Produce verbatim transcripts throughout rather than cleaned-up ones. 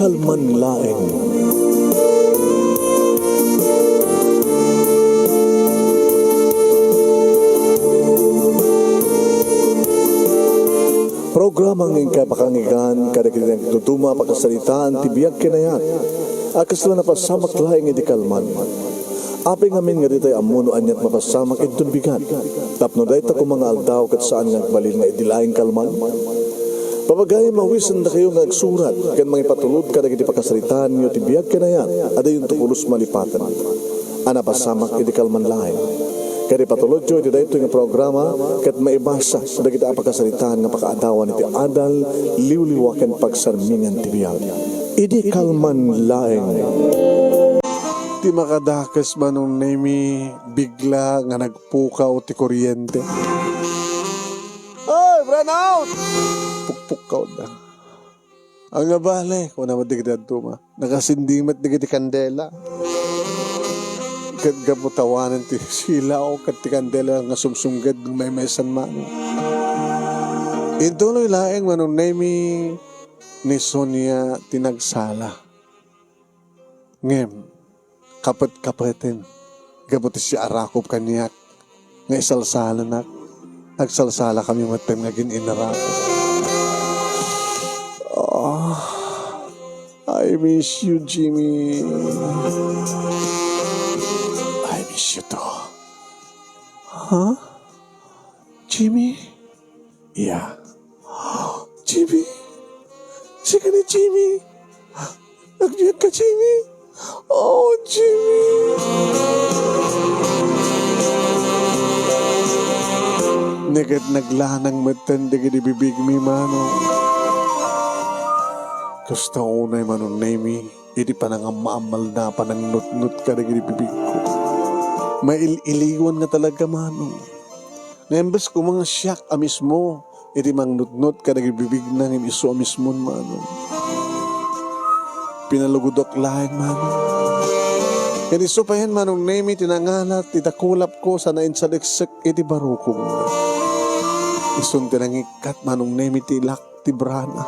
Kalman laeng. Programa nga inkay pakangigan kadagiti nagduduma a pakasaritaan ti biag ken ayat a kasla napasamak laeng idi kalman. Apay ngamin nga ditay ammo no aniat mapasamak inton bigat, tapno dayta koma nga aldaw ket saan nga agbalin nga idi laeng kalman? Papagayam, awisendakayo nga agsurat ken mangipatulod kadagiti pakasaritaanyo ti biag ken ayat a diyonto pulos malipaten a napasamak idi kalman laeng. Ket ipatulodyo iti daytoy nga programa ket maibasa dagiti a pakasaritaan nga pakaadawan iti adal, liwliwa ken pagsarmingan ti biag. Idi kalman laeng. Ti makadakes, Manong Nemi, bigla nga nagpukaw ti kuryente. "Oy, brownout!" Pukpukawda. "Ania bale?" kuna met dagiti dadduma. Nakasindi met dagiti kandela. Ket gapu ta awanen ti silaw ket ti kandela nga sumsumged nga maymaysan, Manong. Intuloy laeng, Manong Nemi, ni Sonia ti nagsala. Ngem, kapet-kapeten, gapu ti siarakop kaniak nga isalsalanak, agsalsalakami metten nga agin-innarakop. Ah, I miss you, Jimmy. I miss you too. Huh? Jimmy? Iya. Jimmy? Sika ni Jimmy? Agbiag ka, Jimmy? Oh, Jimmy. Ket naglanang metten dagiti bibigmi, Manong. Kasta unay, Manong Nemi, iti panangammaammalna, panangnutnot kadagiti bibigko. Mail-iliwan nga talaga, Manong. Nga imbes koma nga siak a mismo iti mangnutnot kadagiti bibigna ngem isu a mismon, Manong. Pinalugudok laeng, Manong. Ken isu payen, Manong Nemi, ti nangalat ti dakulapko sa nainsaleksek iti barukong. Isun ti nangikkat, Manong Nemi, ti ilak ti brana.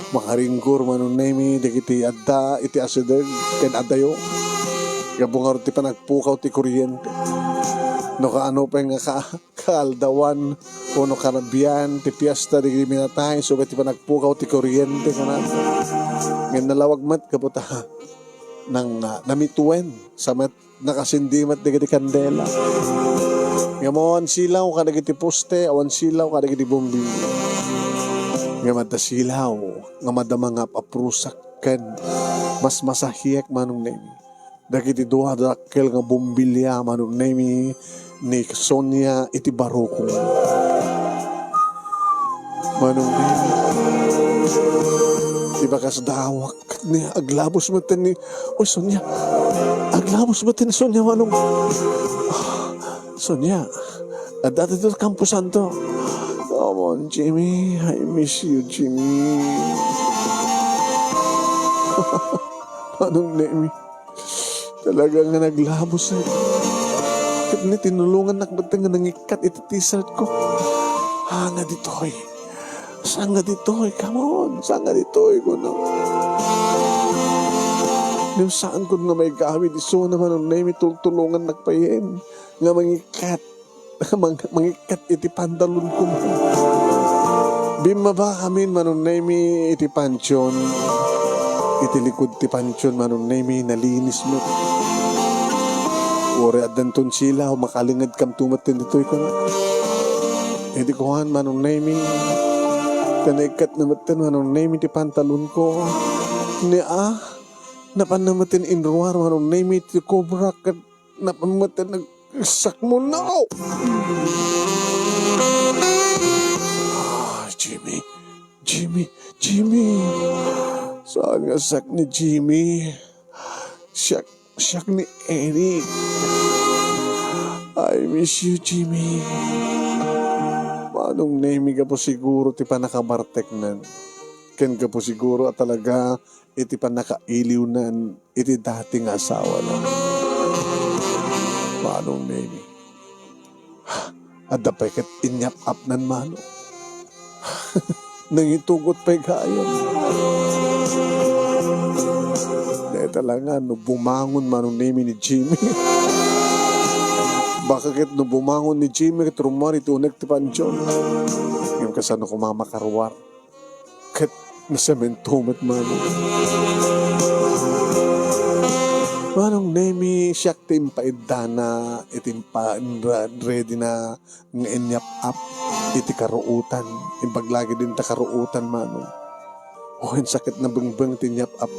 Mangaringgor, Manong Nemi, dagiti adda iti asideg ken adayo. Gapu ngarud ti panagpukaw ti kuryente. No kaano pay nga ka-, kaaldawan wenno karabian ti piesta dagiti minatay, subay ti panagpukaw ti kuryente, kunana. Ngem nalawag met gapu ta nang, ah, namituen sa met nakasindi met dagiti kandela. Ngem awan silaw kadagiti poste, awan silaw kadagiti bombilya. Ngem adda silaw nga madama nga aprusak ken masmasahiek, Manong Nemi. Dagiti dua a dakkel nga bombilya, Manong Nemi, ni Sonia iti barukong. Manong Nemi, ti bakas dawak ni aglabos metten ni, oy, Sonia. Aglabos metten ni Sonia, Manong. Ah, Sonia, adda ti kamposanto. Come on, Jimmy. I miss you, Jimmy. Manong Nemi. Talaga nga naglabos, eh. Ket ni tinulongannak metten nga nangikkat iti t-shirt ko. Saan nga ditoy? Saan nga ditoy? Come on, saan nga ditoy, kunak. Ngem saan kod nga maigawid isuna, Manong Nemi, tultulongannak payen nga mangikkat. Mang-, mangikkat iti pantalonko. Bimmaba kami, Manong Nemi, iti pantion. Iti likud ti pantion, Manong Nemi, nalinis met. Uray addanton silaw, makalingedkamto metten ditoy, kunak. Idi kuan, Manong Nemi, ta naikkat na metten, Manong Nemi, ti pantalonko. Ni, ah, napan na metten inruar, Manong Nemi, ti kobra, ket napan metten nag-, sakmo, no! Ah, Jimmy, Jimmy, Jimmy. Saan nga sak ni Jimmy? Siak, siak ni Eric. I miss you, Jimmy. Manong Nemi, gapu siguro ti pannakabarteknan. Ken gapu siguro a talaga iti pannakailiwnan iti dati nga asawada. Manong Nemi. Adda pay ket inyap-apnan, Manong. Nangitugot pay gayam. Talaga, no bumangon Manong Nemi ni Jimmy. Baka ket no bumangon ni Jimmy, ket rummuar iti uneg ti pantion. Ngem kasano koma makaruar? Ket nasemento met Manong. Manong Nemi, siak ti impaiddana, iti impa-, inra-, ready na nga inyap-ap iti karuotan. Imbag lagi din ta karuotan, Manong. O, wen sakit na bengbeng ti inyap-ap.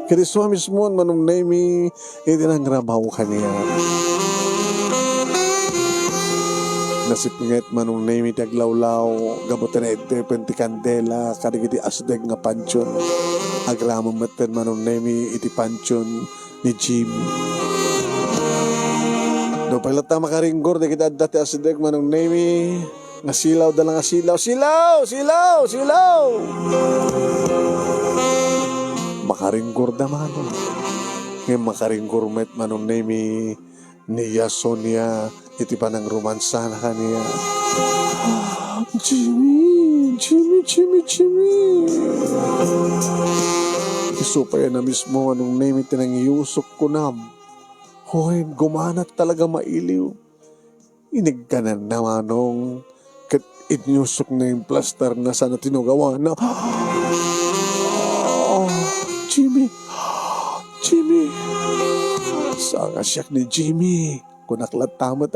Ket isu a mismo, Manong Nemi, iti nangramaw kaniak. Nasipnget Manong Nemi ti aglawlaw, gapu ta naiddepen ti kandela kadagiti asdeg nga pantion. Agraman metten Manong Nemi iti pantion ni Jim. Nupay latta makaringgor dagiti adda ti asdeg Manong Nemi, nga silawda la nga silaw, "Silaw! Silaw! Silaw!" Makaringgorda Manong. Ngem makaringgor met Manong Nemi ni Yasonia iti panangromansana kaniak. "Jimmy, Jimmy, Jimmy, Jimmy." Isu pay a mismo Manong Nemi ti nangiyusok kunam. Hoy, gumanat talaga mailiw. Iniggananna Manong ket inyusokna ti plaster na sana tinugawana. "Ah, Jimmy! Jimmy!" Saan nga siak ni Jimmy, kunak latta met.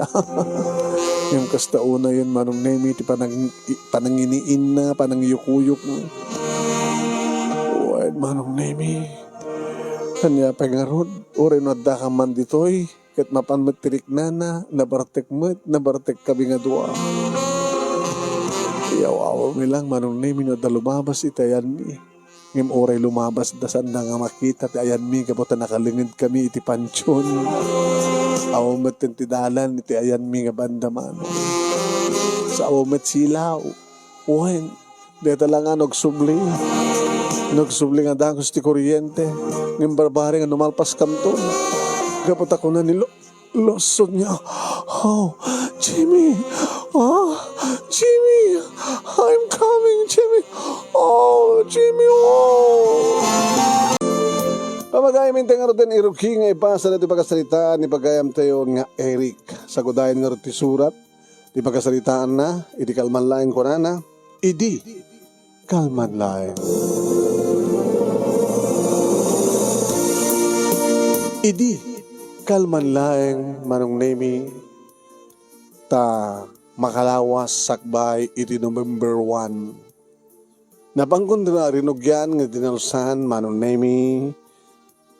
Ngem kasta unayen Manong Nemi ti panang-, pananginiinna, panangyukuyokna. Wen, Manong Nemi, ania pay ngarud, uray no addaka man ditoy, ket mapan met ti riknana, nabartek met, nabartek kami nga dua. Iyaw-awawmi lang, Manong Nemi, no adda lumabas iti ayanmi. Ngem uray lumabasda, saanda nga makita ti ayanmi gapu ta nakalenged kami iti pantion. Awan met ti dalan iti ayanmi nga banda, Manong. Sao met silaw. Wen, dayta la nga nagsubli. Nagsubli nga dagus ti kuryente. Ngem barbari nga numalpaskamton. Gapu ta kuna ni Lo-, Los Sonia, "Oh, Jimmy! Ah, Jimmy! I'm coming, Jimmy! Oh, Jimmy! Oh!" Pamagayam, intay ngarud ti irugi nga ibasa daytoy pakasaritaan ni pagayamtayo nga Eric. Sagudayen ngarud ti surat ti pakasaritaanna, idi kalman laeng kunana, "Idi kalman laeng." Idi kalman laeng, Manong Nemi, ta makalawas sakbay iti November one. Napankon rinugian nga dinalusan, Manong Nemi,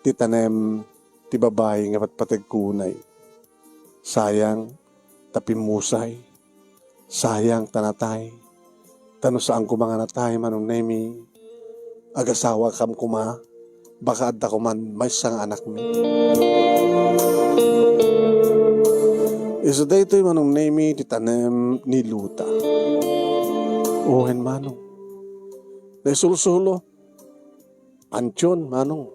ti tanem ti babai nga patpategko unay. Sayang ta pimmusay. Sayang ta natay. Ta no saan koma nga natay, Manong Nemi, agasawakam koma, baka adda koman maysa nga anakmi. Isu daytoy, Manong Nemi, ti tanem ni Luta. Wen, Manong. Naisulsulo. Pantion, Manong.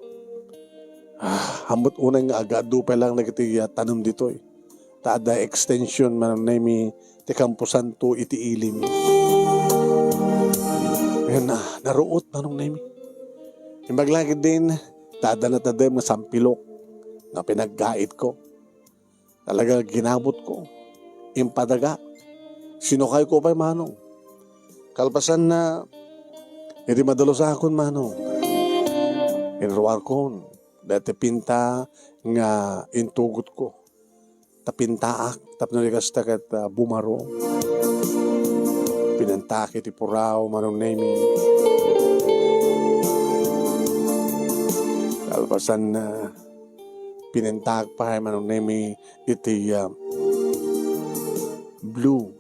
Ah, ammot unay nga agadu pay lang dagiti, ah, tanem ditoy. Ta adda extension, Manong Nemi, ti kamposanto iti ilim. Ayan na, naruot, Manong Nemi. Imbag lagi din, ta adda natadem nga sampilok nga pinaggaitko. Talaga ginabutko. Impadaga. Sinukayko pay, Manong. Kalpasanna, idi madalusakon, Manong, inruarkon dayta pinta nga intugotko. Ta pintaak, tapno di kasta ket, ah, bumaro. Pinantaak iti puraw, Manong Nemi. Kalpasanna, pinantaak pay, Manong Nemi, iti, ah, blue.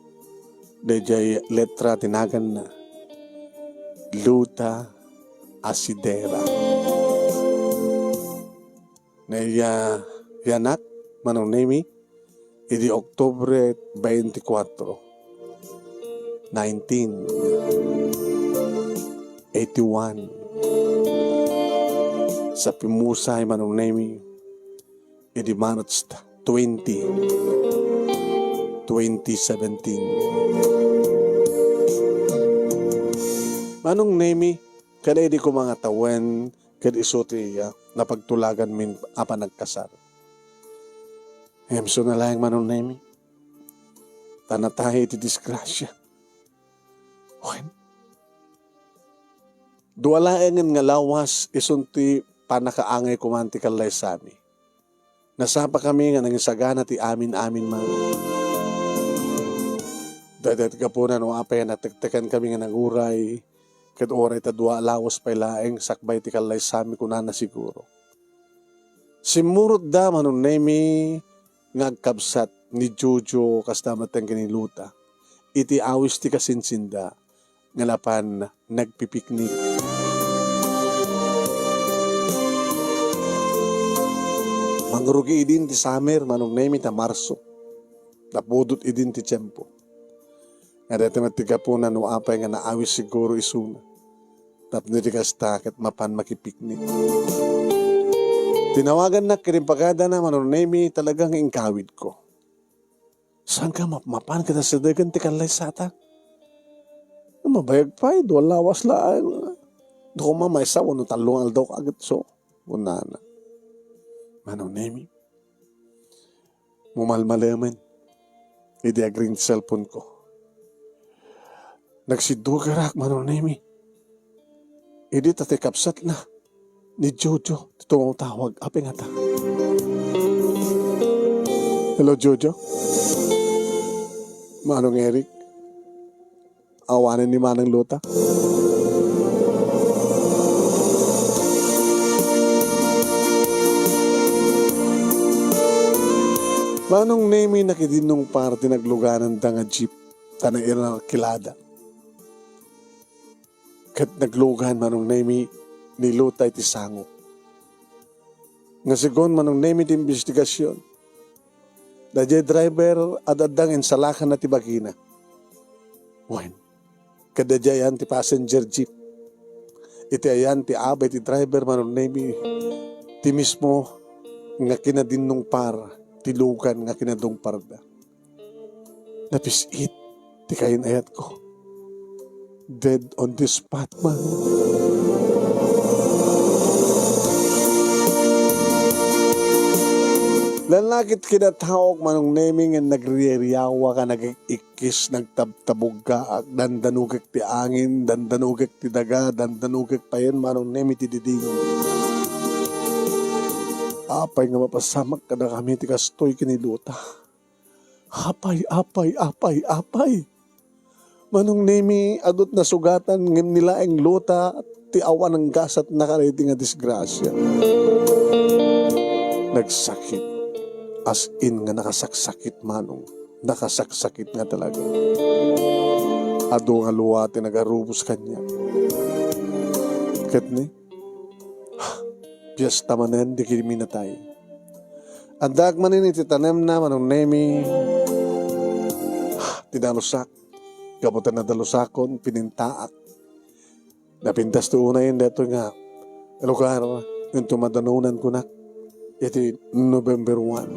Dayjay letra ti naganna, Luta Asidera. Naiya-, yanak, Manong Nemi, idi Oktubre twenty-four, nineteen eighty-one. Sa pimmusay, Manong Nemi, idi March twenty, twenty seventeen. Manong Nemi, Kada idi koma nga tawen, ket isu ti, ah, napagtulaganmin a panagkasar. Ngem isu na laeng, Manong Nemi, ta natay iti disgrasia. Wen, dua laengen nga lawas, isun ti pannakaangay koma ti kallaysami. Nasapakami nga nangisagana ti amin-amin man. Daytoy ti gapuna no apay a natektekenkami nga naguray, ket uray ta dua a lawas pay laeng sakbay ti kallaysami, kunana siguro. Simmurotda, Manong Nemi, nga agkabsat ni Jojo kasta met ken ni Lota iti awis ti kasinsinda nga napan nagpipiknik. Mangrugi idin ti summer, Manong Nemi, ta Marso. Napudot idin ti tiempo. Nga daytoy met ti gapuna no apay nga naawis siguro isuna tapno iti kasta ket mapan makipiknik. Tinawagannak ken impagadana, Manong Nemi, talaga nga inkawidko. Saan ka map-, mapan ket asidegen ti kallaysata? Mabayag pay, dua lawas laeng. Dua koma maysa wenno tallo nga aldaw ka agitso, kunana. Manong Nemi, mumalmalemen idi agring ti cellphone-ko. Nagsiddugerak, Manong Nemi. Idi ta ti kabsatna ni Jojo ti tumawtawag. Apay ngata? Hello, Jojo? Manong Eric? Awanen ni Manang Lota? Manong Nemi, nakidinnungpar ti naglugananda nga jeep ta nairarkilada. Ket naglugan, Manong Nemi, ni Lota iti sango. Nga segun, Manong Nemi, ti imbestigasion, daydiay driver, ad-adda nga insalakanna ti bagina. Wen, ket daydiay ayan ti passenger jeep. Iti ayan ti abay ti driver, Manong Nemi, ti mismo nga kinadinnungpar ti lugan nga kinadungparda. Napis-it ti kain-ayatko. Dead on the spot man. Lallakit kinataok, Manong Nemi, nga nagriariawa ka, nagik-ikkis, nagtabtabuggaak, dandanugek ti angin, dandanugek ti daga, dandanugek payen, Manong Nemi, ti diding. Apay nga mapasamak kadakami ti kastoy ken ni Lota? Apay, apay, apay, apay. Manong Nemi, adut nasugatan, ngem ni laeng Lota ti awan nanggasatna kadaydi nga disgrasia. Nagsakit. As in nga nakasaksakit, Manong. Nakasaksakit nga talaga. Adu nga lua ti nagarubos kaniak. Ket ni, Fiesta manen dagiti minatay. Addaak manen iti tanemna, Manong Nemi. Tinalusak. Gapu ta nadalusakon, pinintaak. Napintas ti unayen daytoy nga lugar, inton madanunan kunak iti November one.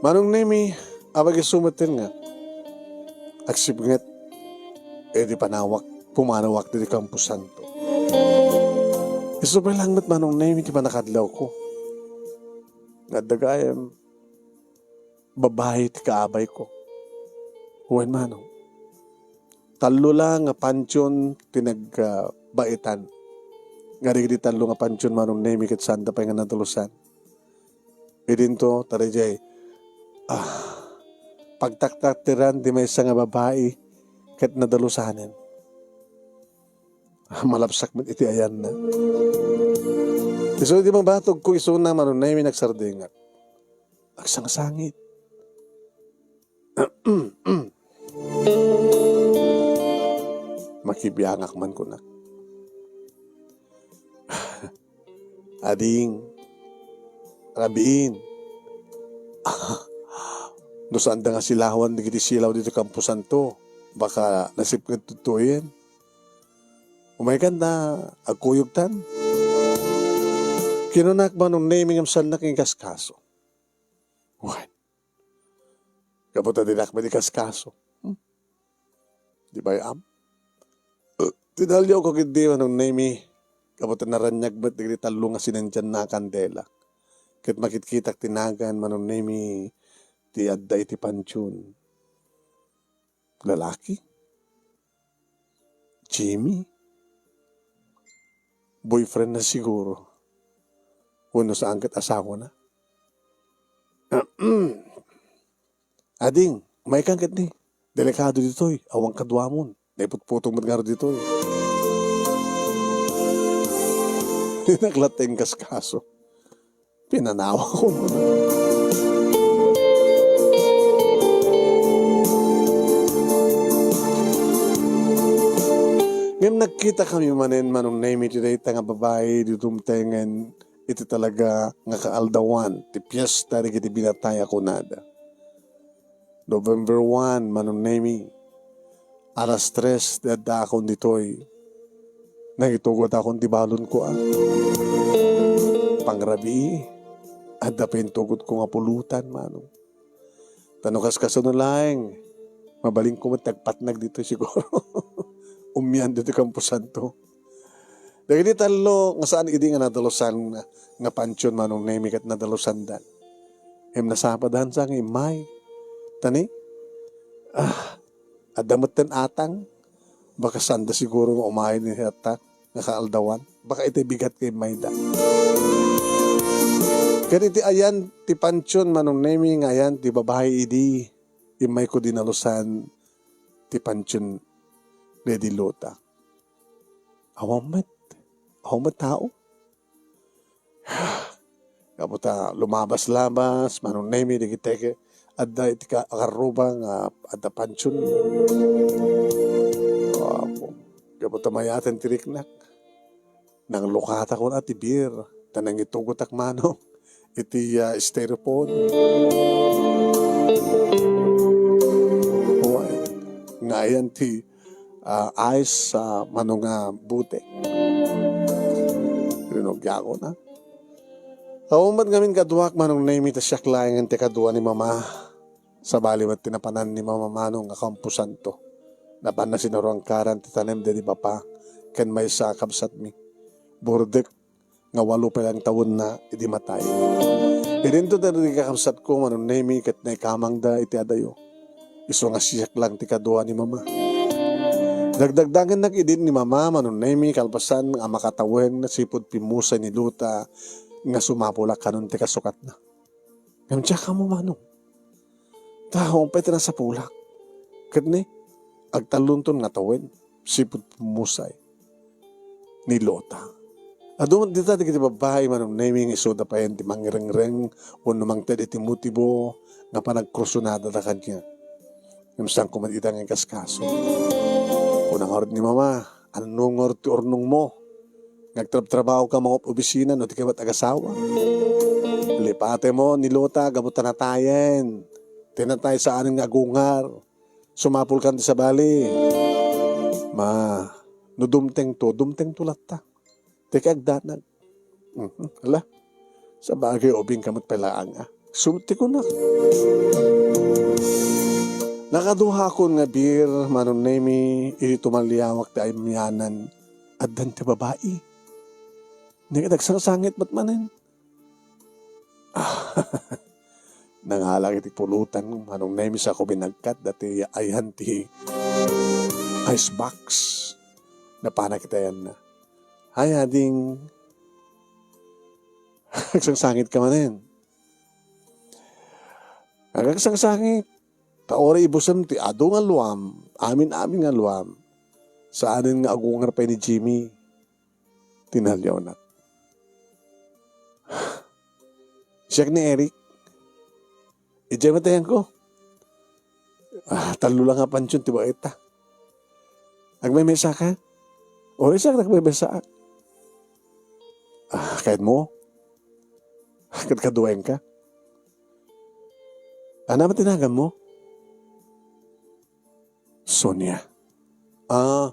Manong Nemi, apay isu metten nga agsipnget iti panawak, pumanawak ditoy Camposanto. Isu pay laeng met, Manong Nemi, ti pannakadlawko. Nga adda gayam babai ti kaabayko. Wen, Manong, tallo la nga pantion ti nag-, ah, baitan. Nga dagiti tallo nga pantion, Manong Nemi, ket saanda pay nga nadalusan. Idinto, tara idiay, ah, pagtaktakteran ti maysa nga babai ket nadalusanen. Malapsak met iti ayanna. Isu iti mabatogko isuna, Manong Nemi, nagsardengak. Agsangsangit. Makibiangak man kunak. Ading, rabiin. No saanda nga silawan dagiti silaw ditoy Camposanto, baka nasipnget tuttuyen. Umaykan ta agkuyogtan. Kinunak, Manong Nemi, ngem saannak nga ikaskaso. Wen, gapu ta dinak met ikaskaso. Hmm? Ti bay-am. Tinaliawko ketdi, Manong Nemi, gapu ta naraniag met dagiti tallo nga sinendian a kandela. Ket makitkitak ti nagan, Manong Nemi, ti adda iti pantion. Lalaki? Jimmy? Boyfriend na siguro. Wenno saan ket asawana? Ading, umaykan ketdi. Delikado ditoy. Awan kaduamon. Naiputputong met ngarud ditoy. Dinak latta inkaskaso. Pinanawakon. Ngem nagkitakami manen, Manong Nemi, ti dayta nga babai, di dumtengen iti talaga nga kaaldawan ti piesta dagiti binatay a kunada. November one, Manong Nemi, alas tres ti addaakon ditoy. Nangitugotakon ti balonko, a. Pangrabii, adda pay intugotko nga pulutan, Manong. Ta no kaskasano laeng, mabalinko met ti agpatnag ditoy siguro. Umian ditoy kamposanto. Dagiti tallo nga saan idi nga nadalusan nga pantion, Manong Nemi, ket nadalusandan. Ngem nasapadan sa nga immay. Ta ni, ah, adda metten atang. Baka sanda siguro nga umayen iti atta nga kaaldawan. Baka iti bigat nga immayda. Ket iti ayan ti pantion, Manong Nemi, nga ayan ti babai idi immayko dinalusan ti pantion daydi lota. Awan met. Awan met tao. Gapu ta lumabas-labas, Manong Nemi, dagiti adda iti ka-, karruba nga adda pantion. Apo. Gapu ta mayaten ti riknak. Nanglukatakon a ti beer. Ta nangitugotak, Manong, iti, ah, styrofoam. Wen, nga ayan ti, ah, ice, ah, Manong, nga bote. Rinugiakon, a. Awan met ngamin kaduak, Manong Nemi, ta siak laengen ti kadua ni Mama. Sabali met ti napanan ni Mama, Manong, a kamposanto. Napanna sinaruangkaran ti tanem daydi bapa ken maysa a kabsatmi. Burdek nga walo pay laeng tawenna idi matay. Idinto dagiti kakabsatko, Manong Nemi, ket naikamangda iti adayo. Isu nga siak laeng ti kadua ni Mama. Dagdagdangennak idin ni Mama, Manong Nemi, kalpasan a makatawen sipud pimmusay ni Lota nga sumapulak kanon ti kasukatna. Ngem diak ammo, Manong. Ta awan pay ti nasapulak. Ket ni, agtallonton nga tawen, sipud pimmusay ni Lota. Adu met dita dagiti babbai, Manong Nemi, nga isuda payen ti mangirengreng wenno mangted iti motibo nga panagkursunadada kaniak. Ngem saanko met ida nga inkaskaso. Kuna ngarud ni Mama, "Anno ngarud ti urnongmo? Nagtrabtrabaho ka mangup-obisina no di ka met agasawa? Lipatemo ni Lota gapu ta natayen. Ti natay saanen nga agungar. Sumapulkan ti sabali." "Ma, no dumtengto, dumtengto latta. Dika agdanag." Mhm. Ala, sabagay, ubing ka met pay laeng, a. Isu met ti kunak. Nakaduakon nga beer, Manong Nemi, idi tumaliawak ti ayamianan, addan ti babai. Ni, nagsangsangit met manen. Nangalak iti pulutan, Manong Nemi, sa ko binagkat, dati ayan ti ice box. Napanak iti ayanna. "Ay, ading, agsangsangit ka manen." "Agsangsangit. Ta uray ibusem ti adu nga luam, amin-amin nga luam. Saanen nga agungar pay ni Jimmy." Tinaliawnak. "Siak ni Eric. Idiay met ayanko. Ah, tallo la nga pansion ti baetta. Agmemesa ka?" "O, siak, nagmemesa." "Ah, kayatmo? Ket kaduaenka? Ania met ti naganmo?" "Sonia." "Ah,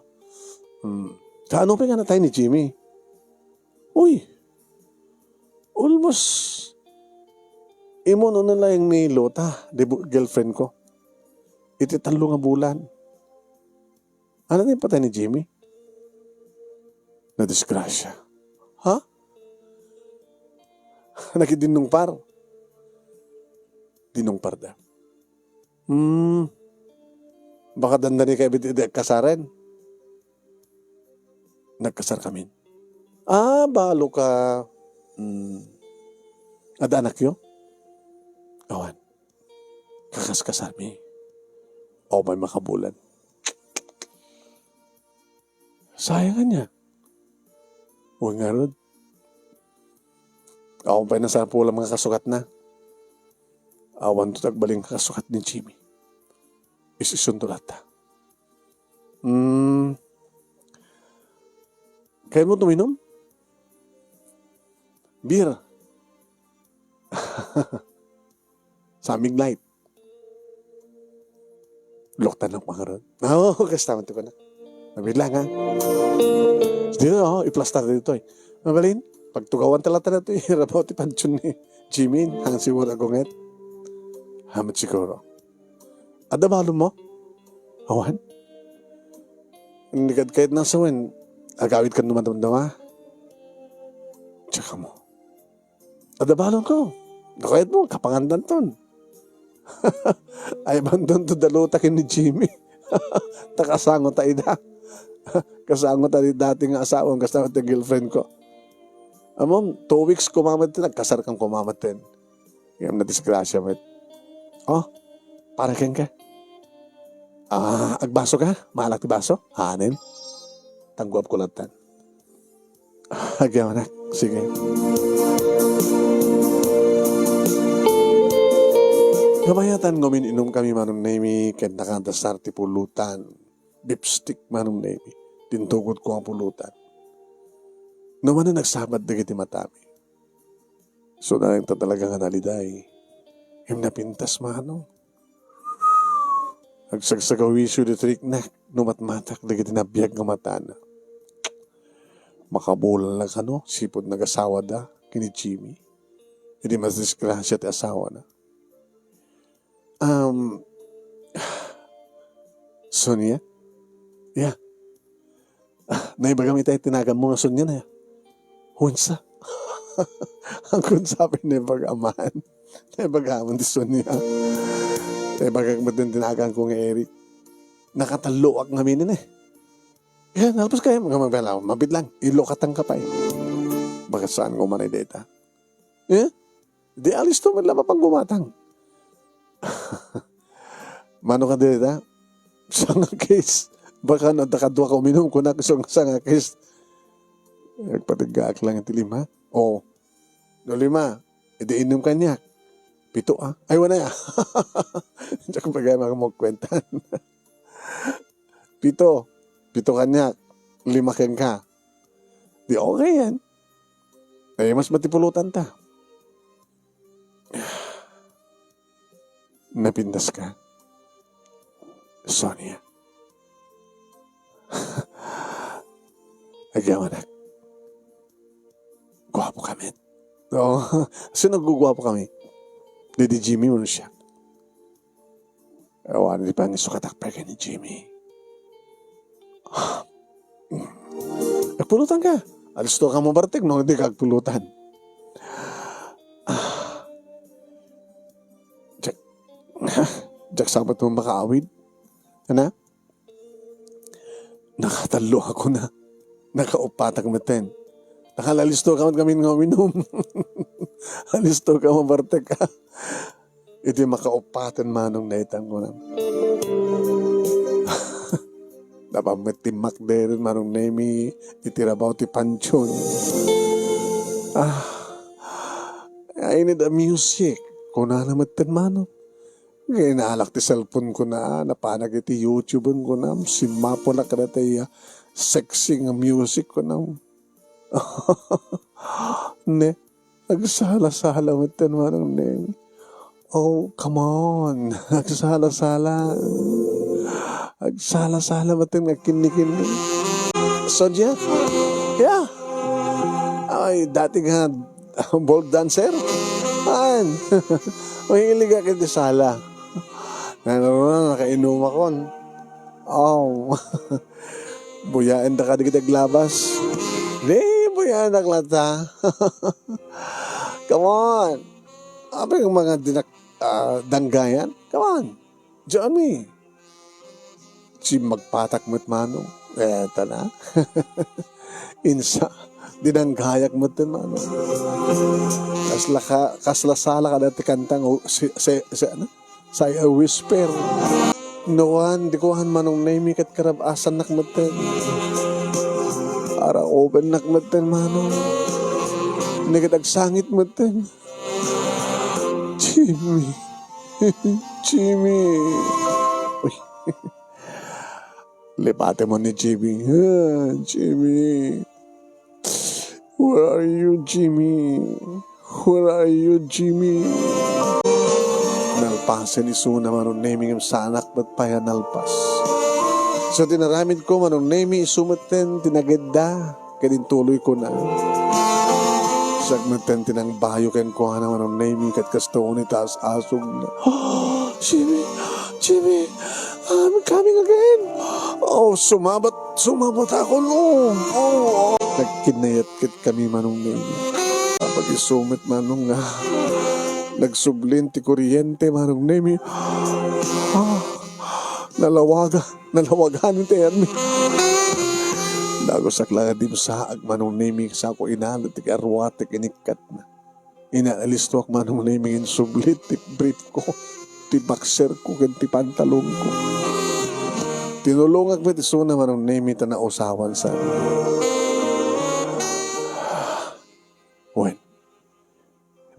hmm. Kaano pay nga natay ni Jimmy?" "Uy, almost immuno na laeng ni Lota, di bu-, girlfriend ko. Iti tallo nga bulan." Ano ni patay ni Jimmy? Nadisgrasya. Ha? Nakidinnungpar. Dinungparda. Hmm. Baka dandani kayo iti kasaren. Nagkasar kami. Ah, balo ka. Hmm. Ada anakyo? Awan. Kakaskasarmi. O, may makabulan. Sayang niya. Wen ngarud. Awan pay nasapulam nga kasukatna. Awan to agbalin nga kasukat ni Jimmy. Is-isunto latta. Hmm. Kayatmo tuminom? Beer. Samig Light. Loktan lang pangarod. Oo, kasta man ti kunak. Mabilang, ha? Dito, oh, iplastar dito, eh. Mabalin, pagtugawan talaga na ito, eh. Rabaw ti pansion ni Jimin, hang siguro agunget. Hamat siguro. Ada balon mo? Awan? Hindi kad kahit nasa wen, agawid ka naman damdama. Tsaka mo. Ada balon ko. Nakayat mo, kapangandan ton. Ay, bandon to daluta ken ni Jimmy. Ta kasango ta ida. Kasango ta di dati nga asawam, kasama ti girlfriend ko. Amom, two weeks kumamat din, nagkasar kang kumamat din. Ngem nadisgrasya met. Oh, para ken ka. Ah, agbaso ka? Mahalak ti baso? Hanen? Tangguap ko latan. Agyaw, anak. Sige. Kamayatan nga umin-inom kami, Manong Nemi, ken nakadasar ti pulutan. Beef stick, Manong Nemi. Tintugod ko ang pulutan. Numan na nagsabat dagiti matami. So, naring ta talaga nga naliday. Ngem napintas, Manong. Agsagsagawisyo ditoy riknak no matmatak dagiti nabiag nga matana. Makabulan la kano, sipud nagasawada ken ni Jimmy. Idi madisgrasya ti asawana. Um, Sonia? Yeah. Ah, naibagam itay tinagan mo nga Sonia na. Hunsa. Ang kunsabi naibagaman. Naibagaman ti Sonia. Naibagak met din tinagan ko nga Eric. Nakatalloak ngamin eh. Kaya nalpas kayo, magmagmagmagmag, mabit lang. Ilokatan ka pa eh. Baga saan ko manay data? Eh? Di alisto man lang mapanggumatang. Mano ka dita? Sanga case. Baka no, dakadwa ka uminom, kunak, sanga, sanga case. Nagpatiggaak lang iti lima. O, no lima, edi inom kaniak. Pito, ah. Ay, wala ya. Diyak bagay makamagkwentan. Pito. Pito kaniak. Lima kenka. Di okay yan. Ay, mas matipulutan ta. Napintas ka, Sonia. Agyaw, anak. Guwapo kami. Oo. Sino guguwapo kami? Didi Jimmy mo siya. Awan, di pa ni sukatak pa ni Jimmy. Agpulutan ka. Alisto ka mo bartek, no? Di ka agpulutan. Ah. Jack, Jack, sabat mo makaawid? Ana? Nakatallo ako na. Nakaupatak meten. Nakalalisto ka man kami nga uminom. Alisto ka mo bartek, ha? Iti makaupaten manong naitan ko na. Napammet ti makderen manong Nemi iti rabaw ti pansion. Ah, I need a music. Kunana met ten manong. Ginalak ti cellphone ko na, napanak iti YouTube ko na, simmaponak kadatayo, sexy nga music ko na. Ne, agsala-sala met ten manong Nemi. Oh, come on. Agsala-sala. Agsala-sala met ten nga kinni-kinni. Sonia? Yeah. Ay, dati nga bold dancer. Ay, mahilig ako iti sala. Nga naman, nakainumakon. Oh. Buyaen da kadi ket aglabas. Di, buyaen da klata. Come on. Apay nga mga dinak-, ah, danggayan? Come on. Johnny. Si magpatak met, Manong. Eh, tana. Insa, dinanggayak met, Manong. Kasla ka, kasla sala kada ti kantang, oh, si, si, si, ano? Say a whisper. No, kuan, di kuan, Manong Nemi, ket karab-asannak metten. Ara opennak metten, Manong. Ni ket agsangit metten. Jimmy. Jimmy. Uy. Lipate mo ni Jimmy. Ah, Jimmy. Where are you, Jimmy? Where are you, Jimmy? Nalpasen isuna, Manong Nemi, ngem saanak met pay a nalpas. So, ti inaramidko, Manong Nemi, isu metten ti nagedda, ket intuloyko na. Siak metten ti nangbayo kenkuana, Manong Nemi, ket kasto ni taas-asogna. Jimmy! Jimmy! I'm coming again! Oh, sumabat, sumabat ako, no! Oh! Nagkinayat ket kami, Manong Nemi. Apag-isu met, Manong, nga nagsublin ti kuryente, Manong Nemi. Ah, nalawaga, nalawagan ti ayanmi. Dagusak la nga dimsaag, Manong Nemi, sako inalo ti karua ti kinikkatna. Inalistoak, Manong Nemi, insubli ti brief ko, ti boxer ko, ken ti pantalon ko. Tinulongak met isuna, Manong Nemi, ta nausawan sa. Wen,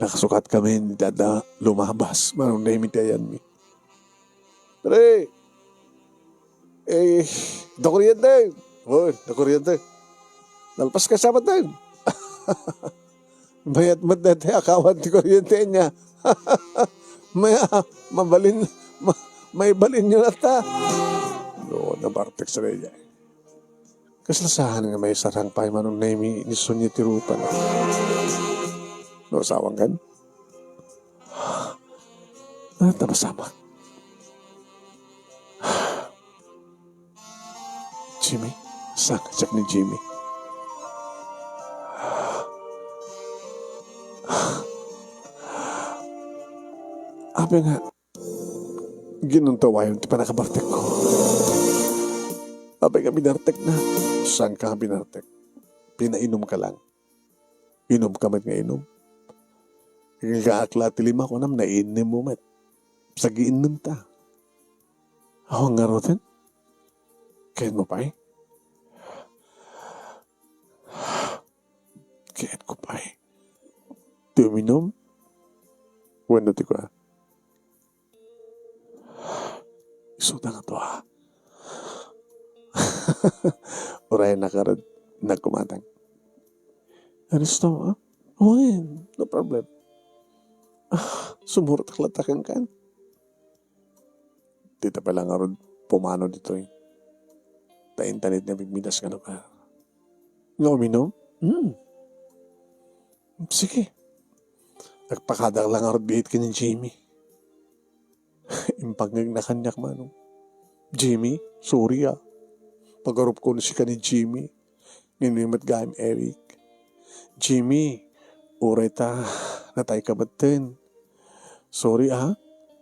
nakasukat kami, adda lumabas, Manong Nemi, ti ayanmi. Pre! Eh, da kuryente. Oy, da kuryente. Nalpas ka sabat na yun. Mayat met dati akawan ti kuryente niya. Maya, mabalin, ma-, maibalin nyo na ta. No, nabartek sa daydiay. Kasla saan nga maisarang pay, Manong Nemi, ni Sonia ti rupana. No, asawang kan? Ah, tapasamak. Jimmy, saan ka ni Jimmy? Apay nga, ginuntawayon ti panakabartekko. Apay nga binartekna? Saan ka binartek? Pinainumka lang. Inumka met nga inum. Igagaak la ti lima, kunam, nainnem mo met. Sagiinnem ta. Awan ngaruden? Kayatmo pay? Kayatko pay. Ti uminum? Wenno ti kua. Isuda nga tua. Uray nakarud, nagkumatang. Aristo, ah? Wen, no problem. Ah, sumurot ak latta kenkan. Dita pay la ngarud pumano ditoy. Ta intanit nga migmidas nga lugar. Nga uminum? Hmm. Sige. Agpakadak la ngarud biit ken ni Jimmy. Impangngegna kaniak, Manong. Jimmy, sorry, ah. Pagarupko ni sika ni Jimmy. Ngem met gayam, Eric. Jimmy, uray ta natayka metten. Sorry, ah.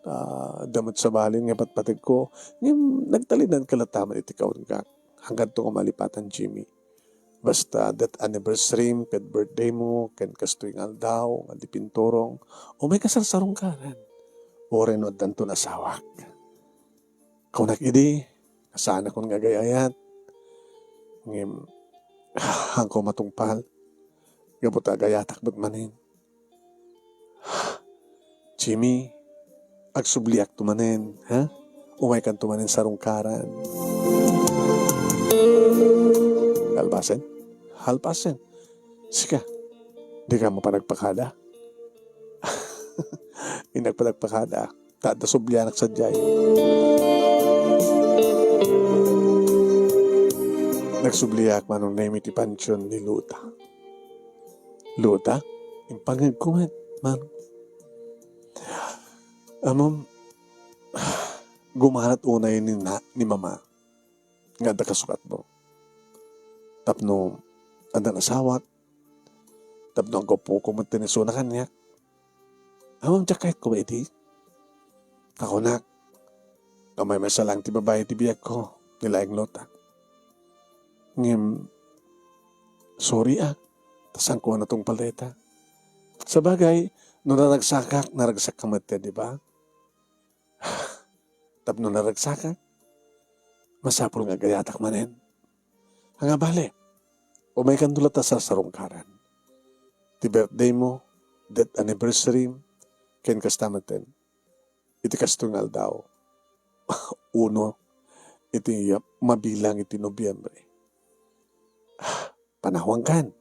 Ah, adda met sabali nga ipatpategko. Ngem nagtalinaedka latta met iti kaunggaak. Hangganto nga malipatan, Jimmy. Basta that anniversary ket birthday mo, ken kastoy nga aldaw, nga di pinturong, umay ka sarsarungkaran. Uray no addanton asawak. Kunak idi, saanakon nga agay-ayat. Ngem, haanko matungpal. Gapu ta agayatak met manen. Jimmy, agsubliakto manen, ha? Umaykanto manen sarungkaran. Halpasen? Halpasen. Sika, dika mapan agpakada? Innak panagpakada. Ta adda sublianak sadiay. Nagsubliak, Manong Nemi, ti pansion ni Luta. Luta? Impangngegko met, Manong. Ammom, gumanat unay ni na-, ni Mama. nga adda kasukatmo. Tapno addan asawak, tapno aggapuko met ti isuna kaniak. Ammom ti kayatko ba idi? Ta kunak, nga maymaysa laeng ti babai ti biagko, ni laeng Lota. Ngem, sorry a, ta saanko a natungpal dayta. Sabagay, no naragsakak, naragsakka met, di ba? Tapno naragsakak, masapul nga agayatak manen. Ania bale, umaykanto latta a sarsarungkaran. Ti birthdaymo, death anniversary, ken kasta metten. Iti kastoy nga aldaw, uno iti mabilang iti Nobiembre. Panawankan.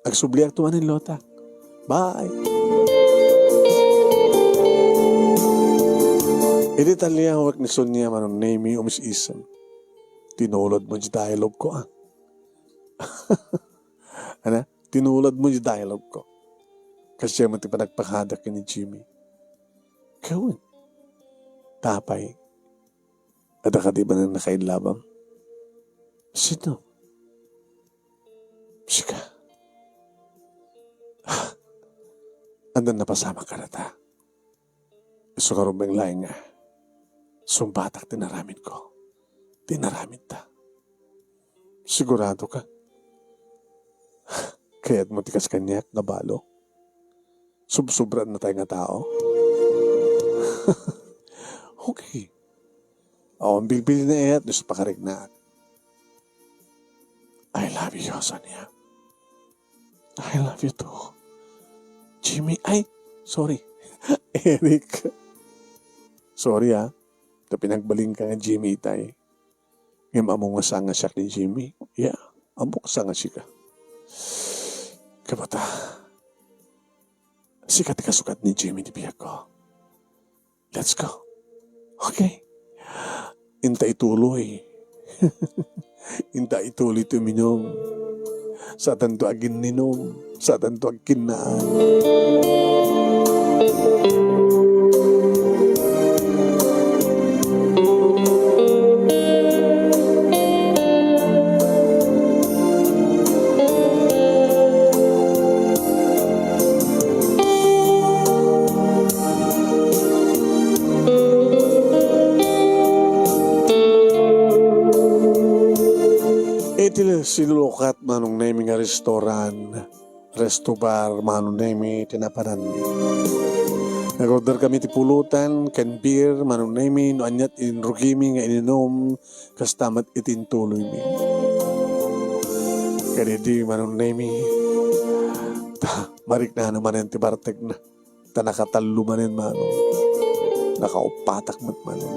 Agsubliakto manen, Lota. Bye! Idi talliawek ni Sonia, Manong Nemy, umis-isem. Tinulodmo ti dialogue ko, a. Ania? Tinulodmo ti dialogue ko. Kasdiay met ti panagpakada ken ni Jimmy. Ken, apay, adda kadi manen nakainlabam? Sino? Sika. Addan napasamak kadata. Isu ngarud met laeng nga sungbatak ti inaramidko, ti inaramidta. Sigurado ka? Kayatmo ti kas kaniak nga balo? Subsubraan na tayo nga tao? Okay. Awan bilbil na iyat, Diyos pakarignaak. I love you, Sonia. I love you too. Jimmy, ay, sorry. Eric. Sorry, ah. Ta pinagbalinka nga Jimmy itay. Ngem ammom nga saan nga siak ni Jimmy. Yeah, ammok saan nga sika. Kabata, sika ti kasukat ni Jimmy ti biagko. Let's go. Okay. Inta ituloy. Inta ituloy ti uminum. Saatanto aginninum. Saatanto agkinnaan. Iti silukat, Manong Nemy, nga restaurant, resto bar, Manong Nemy, ti napananmi. Nag-order kami ti pulutan ken beer, Manong Nemy, no ania ti inrugimi nga ininum, kasta met iti intuloymi. Kadidi, Manong Nemy, ta mariknana manen ti bartekna. Ta nakatallo manen, Manong. Nakauppatak met manen.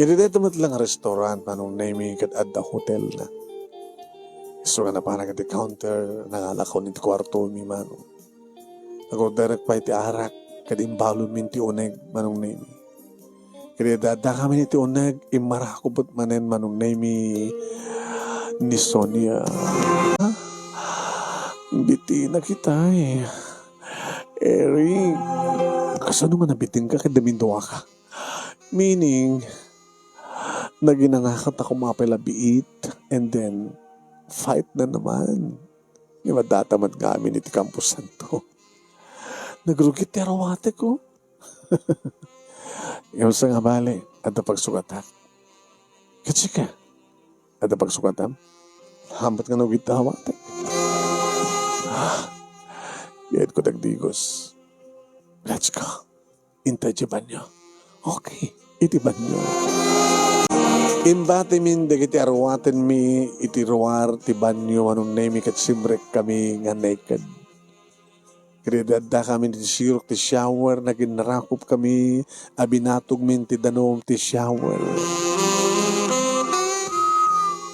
Iti dayta met la nga restaurant, Manong Nemy, ket adda hotelna. Isu nga napanak iti counter, nangalakon iti kuartomi, Manong. Nag-orderek pay ti arak, ket imbalonmi ti uneg, Manong Nemy. Ket idi addakamin iti uneg, immarakop met manen, Manong Nemy, ni Sonia. Bitinak itay. Eric, kasano nga nabitingka ket duminduaka? Meaning, naginangakat ako mapay labiit, and then, fight na naman. Di ba, datamat nga amin iti Campo Santo. Nagrugit ti aruatek, oh. Ngem sa nga bale, adda pagsukatak. Ket sika, adda pagsukatam? Hamat nga nagrugit ti aruatek. Ah, yaid ko dagdigos. Let's go. Inta iti banyo. Okay, iti banyo. Imbatimin dagiti aruatenmi iti ruar ti banyo, Manong Nemy, ket simrekkami nga naked. Ket idi addakamin iti sirok ti shower, naginnarakopkami a binatogmin ti danum ti shower.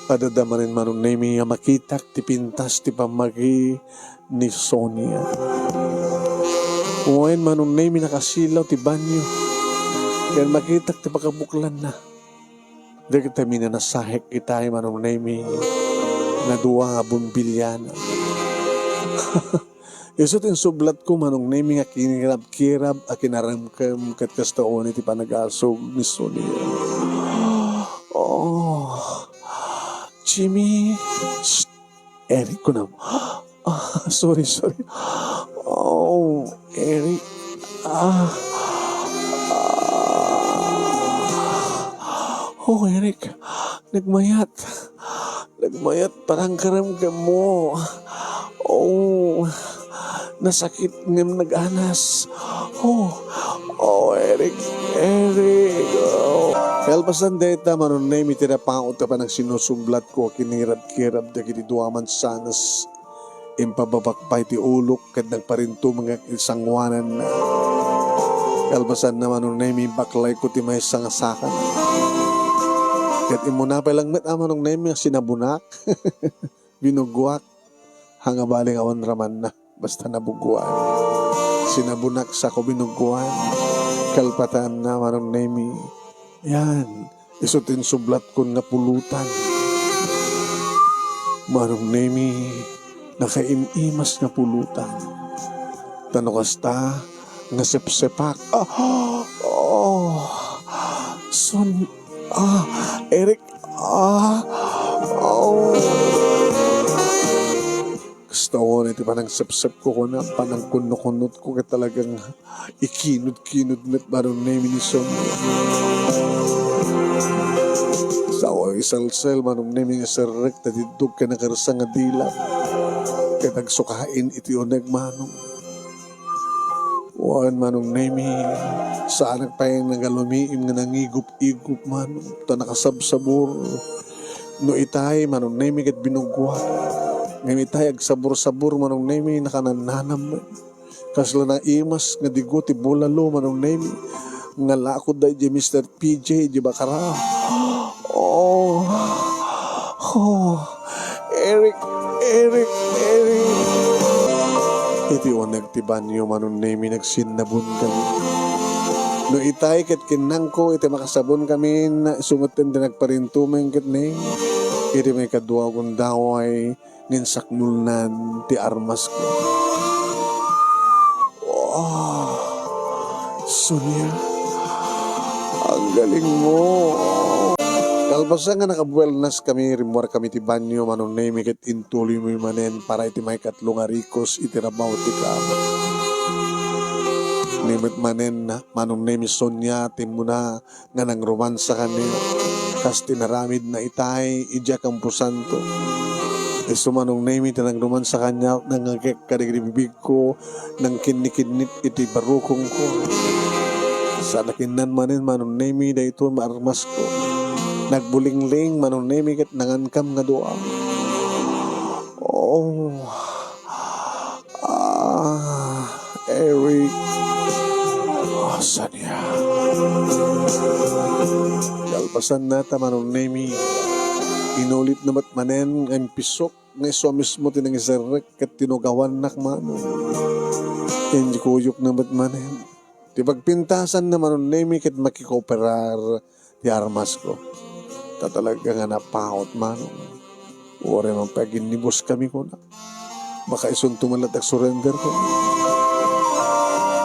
Adda manen, Manong Nemy, a makitak ti pintas ti pammagi ni Sonia. Wen, Manong Nemy, nakasilaw ti banyo. Ken makitak ti pakabuklanna. Dagiti minanasahek itay, Manong Nemy, nga dua nga bombiliana. Isu ti insublatko, Manong Nemy, nga kinirabkirab a kinaremkem ket kasta unay ti panagasug ni Sonia. Oh. Jimmy. Shh. Eric, kunam. Ah, sorry, sorry. Oh, Eric. Ah. Ah. Oh, Eric. Nagmayat. Nagmayat, parang karamkam mo. Oh. Nasakit ngem naganas. Oh, oh, Eric, Eric, oh. Kalpasan dayta, Manong Nemi, ti napaut a panagsinusublak ko a kinirab-kirab dagiti dua a mansanas. Impababak pay ti ulok ket nagparintumengak iti sangoananna. Kalpasanna, Manong Nemi, baklay ko ti maysa nga sakan. Ket immuna pay lang met a, Manong Nemi, a sinabunak. Binuggoak. Haan nga bale nga awan ramanna, basta nabuggoan. Sinabunak sako binuggoan. Kalpasanna, Manong Nemi. Yan, isu ti insublatkon nga pulutan. Manong Nemi, nakaim-imas nga pulutan. Ta no kasta, nasepsepak. Ah, oh, son-, ah, Eric, ah, oh. Kasta unay ti panangsepsepko kuna, panangkunnokunnotko ket talagang ikinud-kinud met, Manong Nemi, ni Sonia. Sao isalsel, Manong Nemi, nga serrek ta diddog ken nakarsa nga dila. Ket agsukaen iti uneg, Manong. Wen, Manong Nemi, saanak pay nga nagalumiim nga nangigup-igup, Manong, ta nakasabsabur. No itay, Manong Nemi, ket binuggoak. Ngem itay agsabur-sabur, Manong Nemi, nakanannanam. Kasla naimas nga digo ti bulalo, Manong Nemi, nga lakodda idiay Mister P J, idiay Baccarat. Oh. Oh. Eric, Eric, Eric. Iti uneg ti banio, Manong Nemi, nagsinnabunkami. No itay ket kinnangko iti makasabunkami, isu metten ti nagparintumeng ket ni, iti maikadua a gundaway, ngem sakmulnan ti armasko. Wow! Sonia, ang galing mo! Kalpasan nga nakabuelnaskami, rimmuarkami ti banio, Manong Nemi, ket intuloymi manen para iti maikatlo nga rikos iti rabaw ti kama. Ni met manen, Manong Nemi, Sonia, ti immuna nga nangrumansa kaniak, kas ti naramidna itay idiay kamposanto. Isu, Manong Nemi, ti nangrumansa kaniak, nangngegek kadagiti bibigko, nangkinnikinnit iti barukongko. Saan a kinnan manen, Manong Nemi, daytoy nga armasko. Nagbulingling, Manong Nemi, ket nangankam nga dua. Oh. Ah, Eric. Ah, Sonia. Kalpasanna ta, Manong Nemi, inulitna met manen nga impisok nga isu a mismo ti nangiserrek ket tinugawannak, Manong. Inkuyokna met manen. Ti pagpintasanna, Manong Nemi, ket makikooperar ti armasko. Ta talaga nga napaut, Manong. Uray man pay aginnibuskami kuna. Baka isunto man latta agsurrender ko.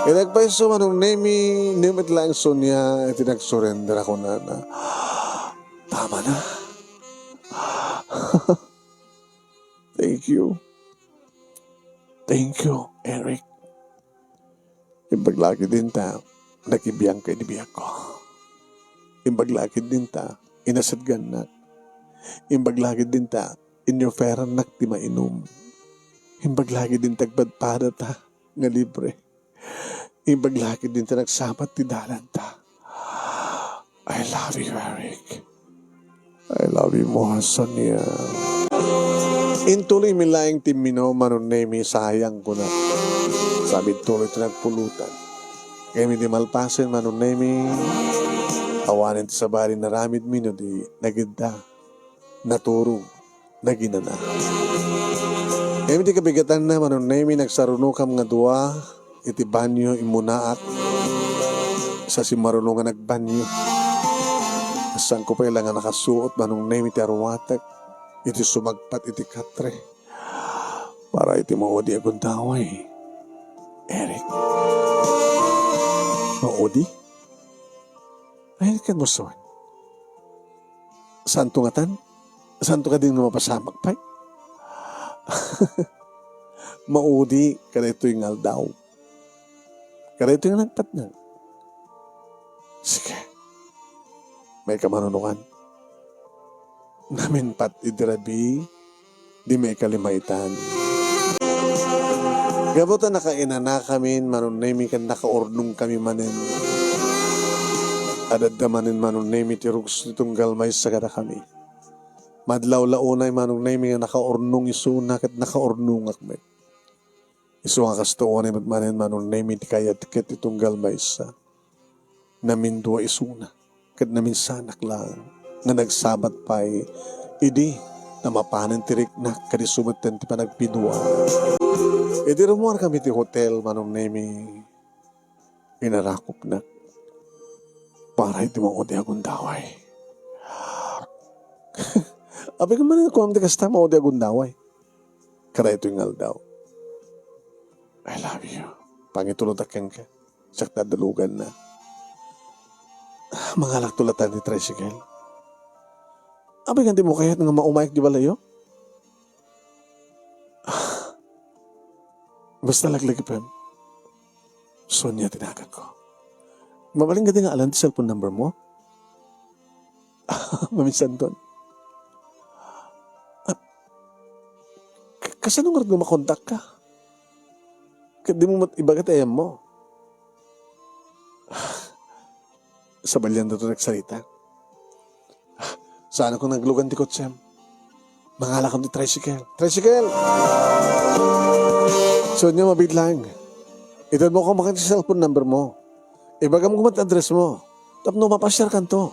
Ket agpayso, Manong Nemi, ni met laeng Sonia iti nagsurrender a kunana. Tama na. Thank you. Thank you, Eric. Imbag la ketdin ta nakibiangka iti biagko. Imbag la ketdin ta inasidgannak. Imbag la ketdin ta inyoferannak ti mainum. Imbag la ketdin ta agpadpadata nga libre. Imbag la ketdin ta nagsabat ti dalanta. I love you, Eric. I love you more, Sonia. Intuloymi laeng ti imminum, Manong Nemi, sayang, kuna. Sa amin tuloy ti nagpulutan. Ngem idi malpasen, Manong Nemi, awanen ti sabali naramidmi no di nagidda, naturog, naginana. Ngem iti kabigatanna, Manong Nemi, nagsarunokam nga dua iti banio, immunaak. Sa simmaruno nga nagbanio. Saanko pay la nga nakasuot, Manong Nemi, ti arumatek iti sumagpat iti katre para iti maudi a gundaway. Eric. Maudi? Ay, kan mo suan. Saanto ngatan? Santo kadin nga mapasamak pay? Maudi kadaytoy nga aldaw. Kadaytoy nga nagpatnag. Sige. May kamanunukan. Naminpat idi rabii, di maikalimaitan. Gapu ta nakainanakamin, Manong Nemi, ken nakaurnongkami manen. Adda manen, Manong Nemi, ti rugs ti tunggal maysa kadakami. Madlawla unay, Manong Nemi, nga nakaurnong isuna ket nakaurnongak met. Isu nga kasto unay met manen, Manong Nemi, ti kayatko ti tunggal maysa. Namindua isuna, ket naminsanak laeng nga nagsabat pay idi ta mapanen ti riknak ket isu metten ti panagpidua. Idi rummuarkami ti hotel, Manong Nemi, inarakopnak para iti maudi a gundaway. Apay nga manen kuam ti kasta, maudi a gundaway? Kadaytoy nga aldaw. I love you. Pangitulodak kenka. Siak ti addaluganna. Mangalakto latta ti tricycle. Apay nga dimo kayat nga maumayak di balayo? Basta laglagipem. Sonia ti naganko. Mabalin kadi nga alan ti cellphone number mo? Maminsanton. Ah, ka-, kasano ngarud nga makontak ka? Ket dimo met ibaga ti ayammo? Sabalianto ti nagsarita. Saanakon naglugan ti kotsem. Mangalakon ti tricycle. Tricycle! Sonia, mabiit laeng. Itedmo koma ti cellphone number mo. Ibagam koma ti address mo. Tapno mapasiarkanto.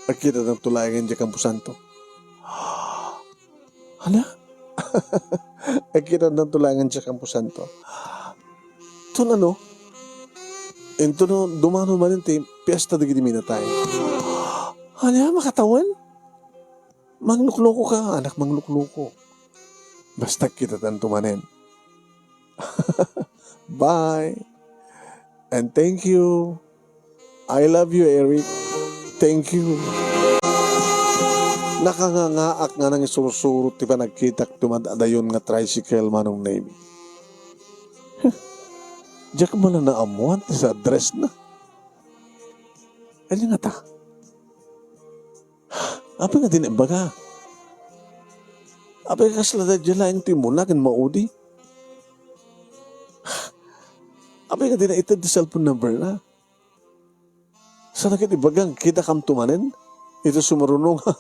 Agkitatanto laeng idiay Camposanto. Ania? Agkitatanto laeng idiay Camposanto. Ton ano? Intono dumano manen ti fiesta dagiti minatay. Ania, makatawen? Manglukluko ka, anak, manglukluko. Basta kitatanto manen. Bye. And thank you. I love you, Eric. Thank you. Nakangangaak nga nangisursuro ti panagkitak ti mad-adayon nga tricycle, Manong Nemi. Diak man la naammuan ti address na. Ania ngata? Apay nga di na imbaga? Apay kasla daydiay laeng ti immuna ken maudi? Apay nga di na ited ti cellphone number na? Saan ket ibaga nga kitakam to manen iti sumaruno nga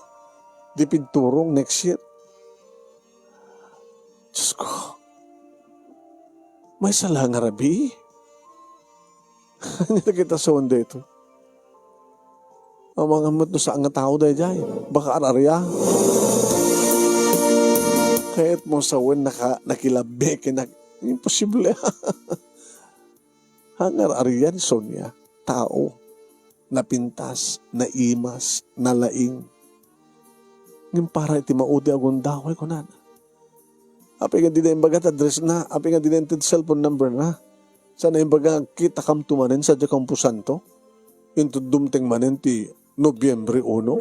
di pinturong next year? Diyos ko, maysa la nga rabii. Ania dagiti sawen daytoy? Amangan met no saan nga tao daydiay. Baka ar-aria. Kayatmo sawen naka-, nakilabbe ken nak-, imposible. Ar-aria ni Sonia, tao. Napintas, naimas, nalaing. Ngem para iti maudi a gundaway, kunana. Apay nga di na imbaga ti address na, apay nga di na inted cellphone number na. Saan a imbaga nga agkitakam to manen sadiay Camposanto? Inted dumteng manen ti Nobyembre uno?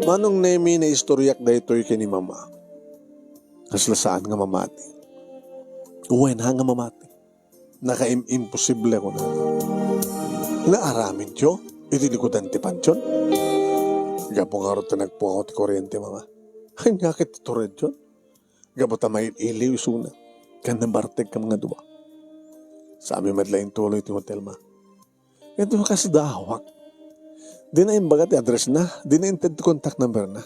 Manong Nemi, naistoryak daytoy ken ni Mama. Kasla saan nga mamati. Wen, haan nga mamati. Nakaim-, imposible, kunana. Naaramidyo iti likudan ti pantion? Gapu ngarud ta nagpukaw ti kuryente, Mama. Ania ket ti turedyon? Gapu ta mail-iliw isuna. Ken nabartek kami nga dua. Saanmi met la intuloy ti hotel, Ma. Ket no kasdawak, di na imbaga ti address na, di na inted ti contact number na.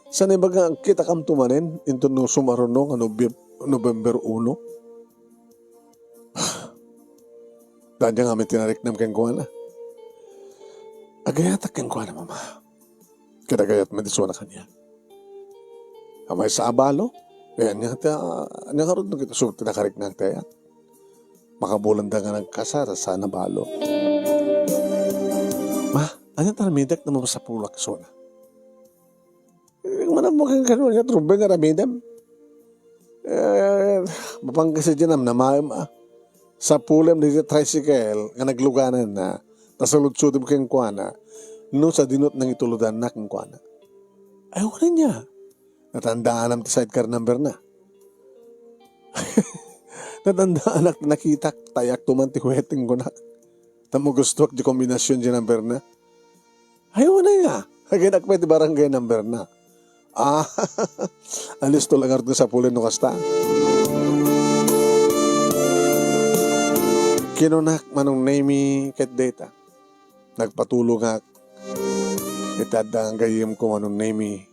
Saan a imbaga nga agkitakam to manen inton no sumaruno nga Nobyem-, November uno? Daydiay ngamin ti nariknam kenkuana. Agayatak kenkuana, Mama. Ket agayat met isuna kaniak. A maysa a balo? Eh, ania ti, ania ngarud no ket isu ti nakariknam ti ayat? Makabulanda nga nagkasar, saan a balo. Ma, ania ti aramidek no masapulak isuna? Eh, manammo ken kano, ania ti rumbeng nga aramidem? Eh, mapan kasi diay namnamaem, a. Sapulem dagiti tricycle nga naglugananna, ta saludsodem kenkuana, no sadino ti nangitulodanna kenkuana. Ay, wen aya. Natandaanam ti sidecar number na. Natandaanak, nakitak, tayak tuman ti huweteng kunak. Tammo gustuak ti kombinasion ti number na. Ay, wen aya. Aginak pay ti barangay number na. Ah, alisto la ngarud nga sapulen no kasta. Kinunak, Manong Nemy, ket dayta. Nagpatulongak. Iti adda nga gayyemko, Manong Nemy,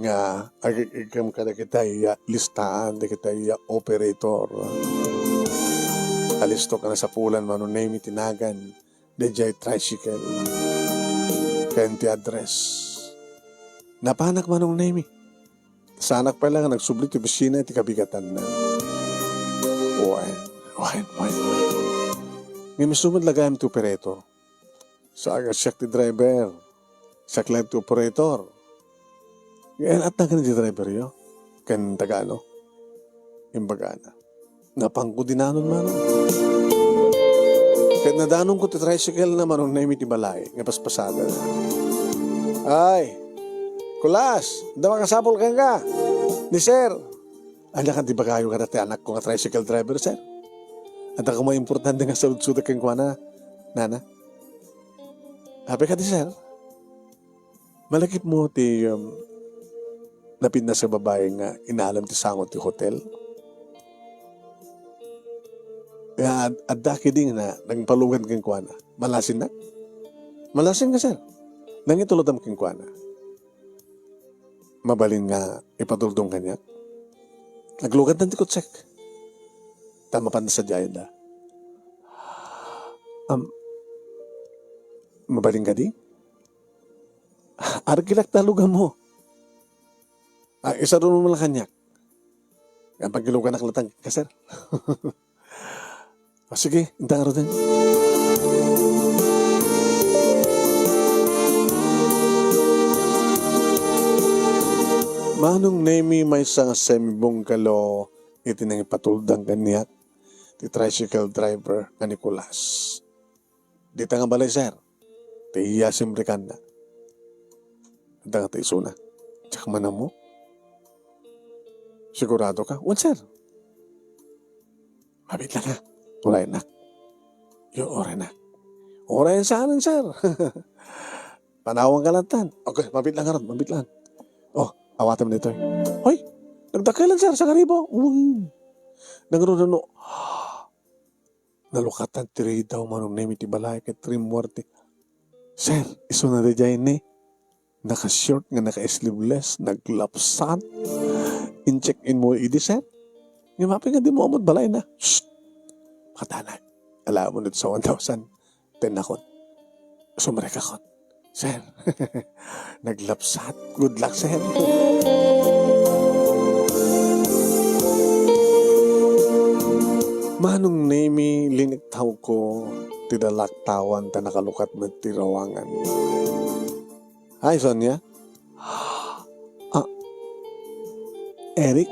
nga agik-igkem kadagiti aya listaan, dagiti aya operator. Alisto ken nasapulan, Manong Nemy, ti nagan, daydiay tricycle. Ken ti address. Napanak, Manong Nemy. Saanak pay la nga nagsubli ti opisina iti kabigatanna. Wen, wen, wen, wen. Ngem isu met la gayam ti operator. Saan nga siak ti driver. Siak laeng ti operator. Ngem adda kano ti driveryo? Ken tagano? Imbagana. Napanko dinanon, Manong. Ket nadanonko ti tricycle na, Manong Nemy, ti balay nga paspasada. Ay, Kulas, adda makasapul kenka? Ni Sir. Ania kan ti ibagayo kadagiti anakko nga tricycle driver, Sir? Adda koma importante nga saludsodek kenkuana, Nana? Apay kadi, Sir? Malagipmo ti, um, napintas a babai nga inalem ti sango ti hotel? Nga ad-, adda kadi nga nangpalugan kenkuana. Malasinnak? Malasinka, Sir. Nangitulodam kenkuana. Mabalin nga ipaturdong kaniak? Naglugandan ti kutsek. Ta mapan sadiayen da. Am, mabalin kadi? Arkilak ta luganmo. Ah, isarunmo la kaniak. Nga paggiluganak latta kenka, Sir. Ah, sige, inta ngaruden. Manong Nemy, maysa nga semibungkalo iti nangipatuldang kaniak ti tricycle driver nga ni Kulas. Dita nga balay, Sir. Ti iya simrekanna. Adda nga ti isuna. Diak man ammo. Sigurado ka? Wen, Sir. Mabiit lang, ha? Uray, nak. Yo, uray, nak. Uray, saan, Sir? Panawanka lattan. Okay, mabiit lang, Harold. Mabiit lang. Oh, awatem ditoy. Hoy, nagdakelan, Sir, sangaribu. Uy. Nangruna no. Nalukatan ti ridaw, Manong Nemy, ti balay ket rimmuar ti, "Sir, isuna daydiay ni, naka-short nga naka-sleeveless, naglapsat. In-check-in mo idi, sir? Ngem apay nga dimo ammo ti balayna?" "Shh! Makadanag. Alamon iti sawan daw san." Tennakon. Sumrekakon. "Sir, naglapsat. Good luck, sir." Manong Nemy, liniktawko ti dalaktawan ta nakalukat met ti rawangan. "Hi, Sonia." "Ah, Eric?"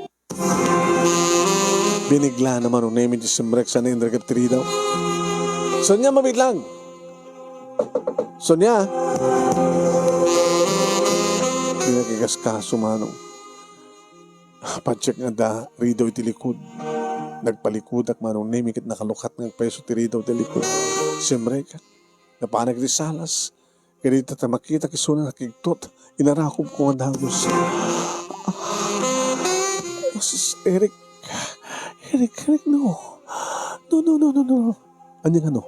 Binigla na Manong Nemy ti simrek sa nainragep ti ridaw. "Sonia, mabiit lang! Sonia!" Di nakikaskaso, Manong. Padiak nga adda ridaw iti likud. Nagpalikudak, Manong Nemy, ket nakalukat nga agpayso ti ridaw ti likud. Simrek. Napanak iti salas. Ket dita ta makitak isuna nakigtot, inarakupko nga dagus. "Ah, sus, Eric. Eric, Eric, no. No, no, no, no, no." "Ania nga no?"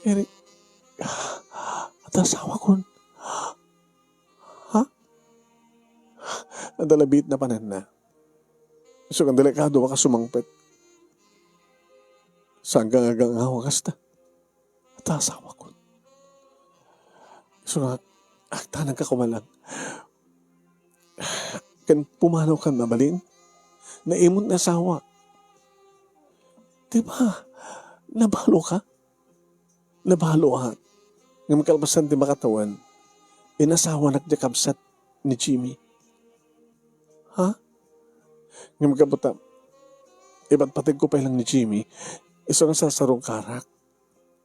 "Eric, adda asawakon." "Ha?" Adda la biit napananna. Isu nga delikado a kas sumangpet. Saan nga agangawa kasta? Adda asawakon. Isu nga, agtanagka koma lang. Ken pumanawkan mabalin? Naimon nga asawa. Di ba? Nabaloka? Nabaloak. Ngem kalpasan ti makatawen, inasawanak ti kabsat ni Jimmy. Ha? Ngem gapu ta, ipatpategko pay lang ni Jimmy, isu nga sarsarungkarak.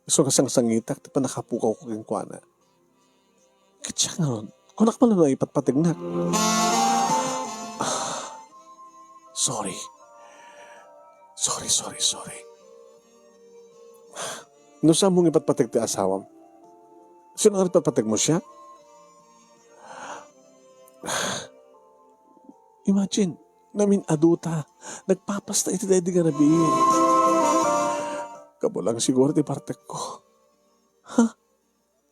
Isu nga sangsangitak ti pannakapukawko kenkuana. Ket siak ngarud, kunak man no ipatpategnak. Ah, sorry. Sorry, sorry, sorry. No saan mo nga ipatpateg ti asawam, sino nga ipatpateg mo siya? Imagine, namin-aduta, nagpapasta iti daydi nga rabii. Kabulang siguro ti partekko. Ha?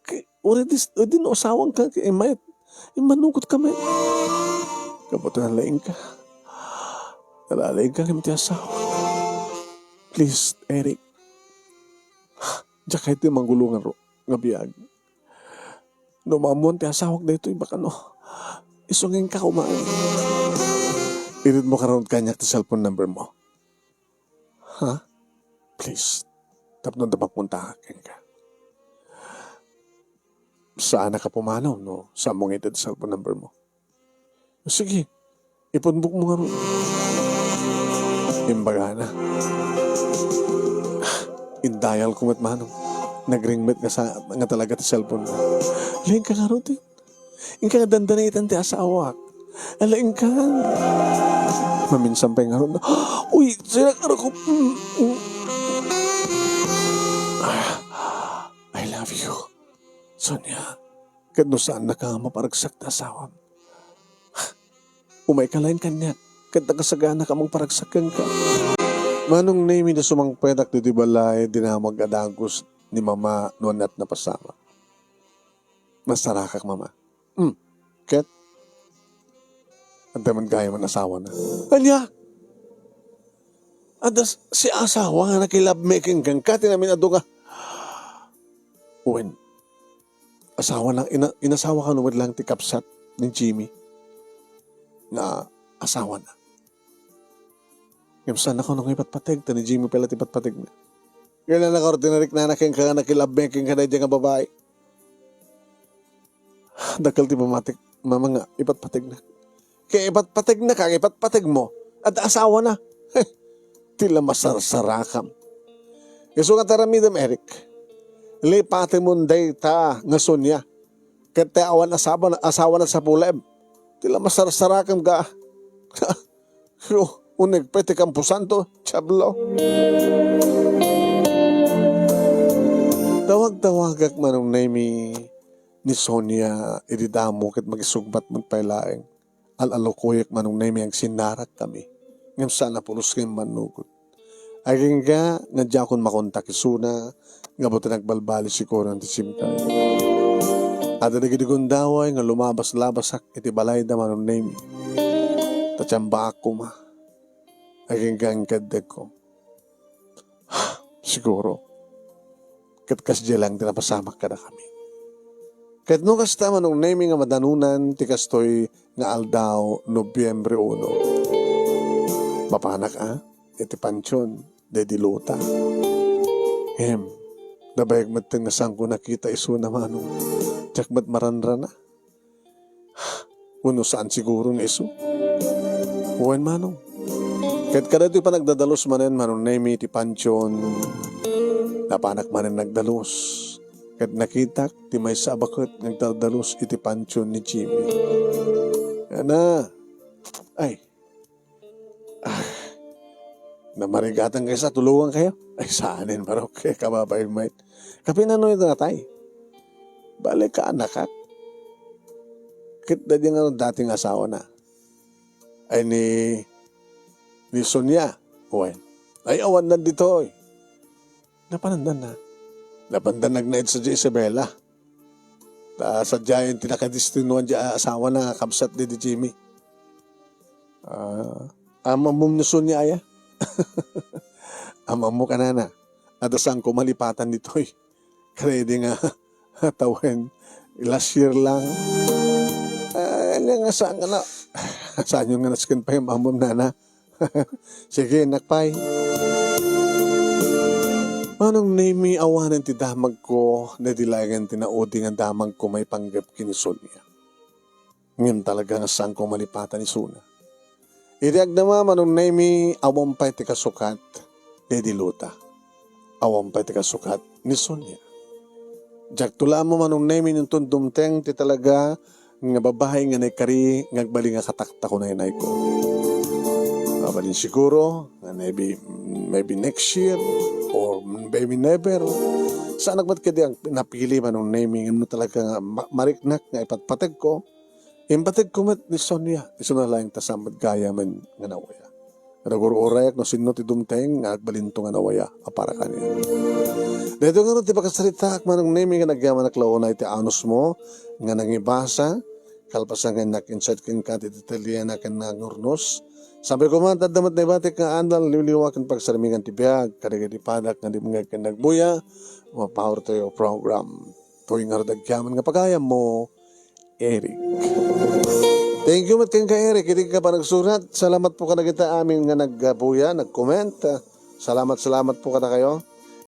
Kay, already, already no asawangka, kay, eh, mayat, immanugot ka met. Kabuto nalaing ka. Nalalaing ka, kami ti asawa. Please, Eric. Diak kayat ti manggulong nga ru-, nga biag. No maammuan ti asawak daytoy, baka no, isu nga inka kumain. Itedmo karunod kaniak ti cellphone number mo. Ha? Please. Tapno adda mapunta kenka. Saan a ka pumanaw no saan mo nga ited cellphone number mo. Sige, ipunbok mo ngarud. Imbagana. Indayal ko met manong. Nagring met nga sa, nga talaga ti cellphone mo. Laing ka ngarud eh. Inka nga dandani itan ti asawak. Ala, inka. Maminsan pay ngarud. Uy, sila ka ko. Mm, mm. Ah, I love you, Sonia. Ket no saannaka nga maparagsak ti asawam, umayka laeng kaniak, ket nakasagana ka mangparagsak kenka. Manong Nemi, no sumangpetak ditoy balay, dinamag a dagus ni Mama no aniat napasamak. Nasarakak, Mama. Hmm. Ket? Adda met gayam nga asawana. Ania? Adda s-, siasawa nga nakilabmeken kenka ti namin-adu nga. Wen, asawana, ina-, inasawa kano met laeng ti kabsat ni Jimmy nga asawana. Ngem saan a kano nga ipatpateg, ta ni Jimmy pay la ti ipatpategna. Kailanaka ordinary, nana, kenka nga nakilabmeken kenka daydiay nga babai. Dakkel ti pammatik, Mama, nga ipatpategna. Kay ipatpategna ka, ipatpateg mo. Adda asawana. Ti la masarsarakam. Isu nga ti aramidem, Eric. Lipatemon dayta nga Sonia. Ket ti awan asawa, asawana sapulem. Ti la masarsarakam ka. Yo, uneg pay ti kamposanto, Diablo. Tawag-tawagak, Manong Nemi, ni Sonia idi damo ket makisungbat met pay laeng. Al-alukuyek, Manong Nemi, agsinnarakkami. Ngem saan a pulos nga immanugot. Agingga nga diakon makontak isuna, gapu ta nagbalbali siguro ti SIM card. Adda dagiti gundaway nga lumabas-labasak iti balayda, Manong Nemi. Ta tiambaak koma. Agingga nga inkeddegko. Siguro, ket kasdiay laeng ti napasamak kadakami. Ket no kasta, Manong Nemi, nga madanunan ti kastoy nga aldaw, Nobyembre uno, mapanak a iti pantion daydi Luta. Ngem, nabayag metten nga saanko nakita isuna, Manong. Diak met maranrana. Wenno saan siguro nga isu. Wen, Manong. Ket kadaytoy panagdadalus manen, Manong Nemi, ti pantion, napanak manen nagdalus. Ket nakitak ti maysa a baket nga agdadalus iti pantion ni Jimmy. Ana, ay, ah, namarigatan kayo sa tulungan kayo? Ay, saanen, Manong, kababain met. Kapinano ito natay? Bale, kaanakak. Ket daydi nga dati nga asawana. Ay ni, ni Sonia. Wen. Ay, awan na ditoy. Napanandan na. Napandan nagnaid sa Isabela. Ta sadiayen ti nakadestinuan di asawana nga kabsat daydi Jimmy. Ah, amamom ni Sonia aya? Amammo kanana. Adda saanko malipatan ditoy. Kadaydi nga tawen, last year lang. Ah, ania nga saan nga na, saan yun nga nasken pay amamom, nana? Sige, innak pay. Manong Nemi, awanen ti damagko, daydi laengen ti naudi nga damagko maipanggep ken ni Sonia. Ngem talaga nga saanko malipatan isuna. Idi agdama, Manong Nemi, awan pay ti kasukat daydi Luta. Awan pay ti kasukat ni Sonia. Diak to la ammo, Manong Nemy, no inton dumteng ti talaga nga babai nga naikari nga agbalin nga kataktakon a inayko. Mabalin siguro nga maybe, maybe next year or maybe never. Saanak met kadi a napili, Manong Nemy, ngem no talaga nga ma-, mariknak nga ipatpategko, impateg ko met ni Sonia, isuna laeng ta saan met gayamen nga nawaya. Nagur-urayak no sinno ti dumteng nga agbalinto nga nawaya a para kaniak. Daytoy ngarud ti pakasaritaak, Manong Nemy, nga nagyamanak la unay ti anusmo nga nangibasa, kalpasan nga innak-insert kenka ti detalye a nangurnos. Sabi ko man, adda met naibatik nga anal, liwliwa ken pagsarmingan ti biag kadagiti padak nga dimngeg ken nagbuya, mapower to your program. Toy ngarud agyaman nga pagayammo, Eric. Thank you met kenka, Eric, iti ka panagsurat. Salamat po kadagita amin nga nagbuya, nag-comment. Salamat, salamat po kadakayo.